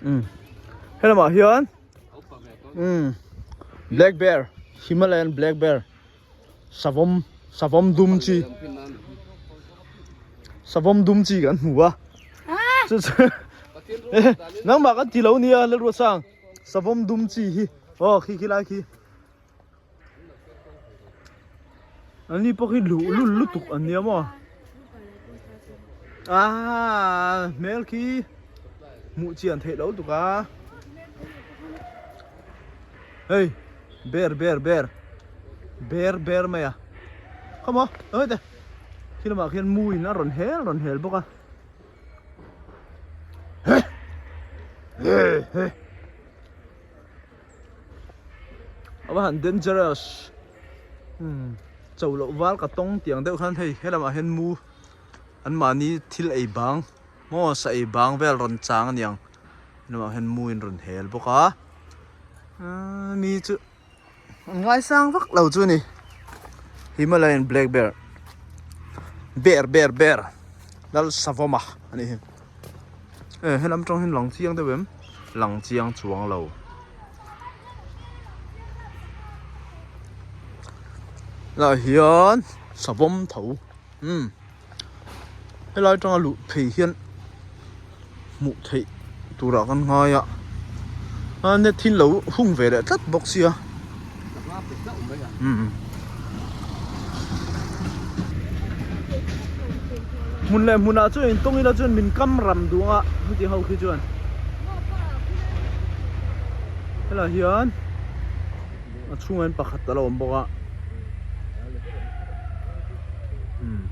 Umm helamah hian umm black bear himalayan black bear savawm savawm dum chi savawm dum chi kan hmu a chu chu nangmah kan ti lo nia Lalruatsang savawm dum chi hi aw khi khi lai khi. An ni pawh hi luh lul lutuk an nia maw ah hmel khi hmuh chian theih lo tuk a hei ber ber ber ber ber mai a khaw maw hei te khi lamah khian mu in a rawn hel rawn hel bawk a he he he. A va han dangerous umm cho loh val ka tawng tiang deuh khan hei helamah hian mu an mahni thil ei bang maw sa ei bang vel rawn chang a niang helamah hian mu in rawn hel bawk a ahh mi chu an ngaisang vak lo chu a ni Himalayan black bear bear bear bear Lalsavawma a nih hi. E helam tang hian lang chiang deuh em lang chiang chuang lo lah hian savawm tho umm helai atanga luh phei hian hmuh theih turah kan ngai a a net hi lo hung ve leh tlat bawk sia umm. Hmun leh hmunah chuan in tawng ila chuan min kam ram duh ang a heti ho khi chuan helai hian a chhungah hian pakhat a lo awm bawk a umm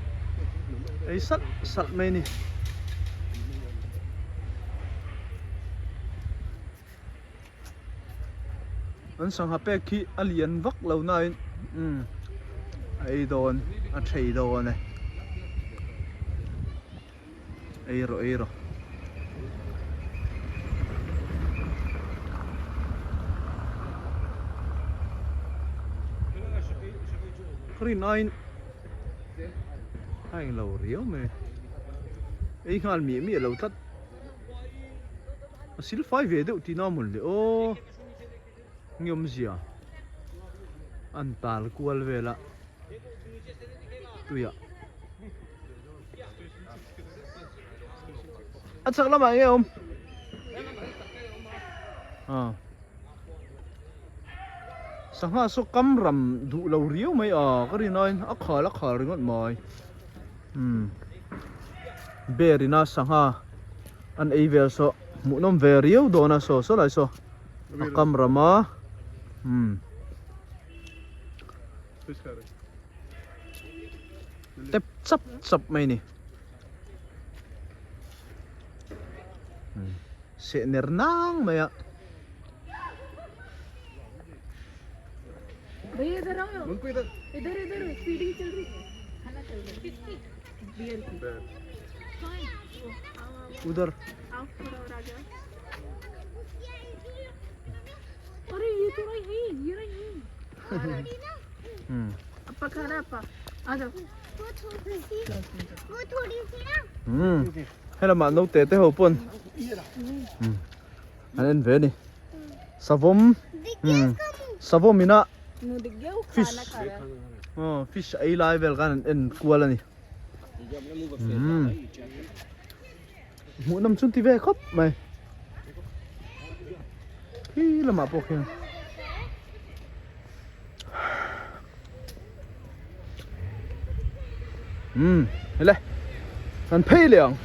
ei salh salh mai a ni. An sangha pek khi a lian vak lo nain umm a ei dawn a thei dawn e ei rawh ei rawh. Ka rin aiin a englo riau mai ei nghal miah miah lo tlat. A sil fai ve deuh tihna a mawn le aw nge awmzia an tal kual vel a tuiah a chhak lamah nge awm ah sangha saw kam ram duh lo riau mai a ka rin aiin a khal a khal ringawt mai. Umm bear ina sangha an ei vel saw hmuhnawm ve riau dawn a saw saw lai saw a kam ram a umm tep chap chap mai a ni seh ner nang mai a. भैया इधर आओ इधर इधर फीडिंग चल रही है खाना चल रहा है किसकी बियर की उधर आओ थोड़ा और आगे आओ अरे ये तो रही है ये रही है हम्म अप्पा खा रहा अप्पा आ जाओ वो थोड़ी सी वो थोड़ी सी ना hmm helamah naute te ho pawn hmm an en ve a ni savawm hmm savawm ina fish aw fish ei lai vel khan an en kual a ni hmm hmuhnawm chu an ti ve khawp mai khi lamah pawh khian hmm hele kan phei leh ang.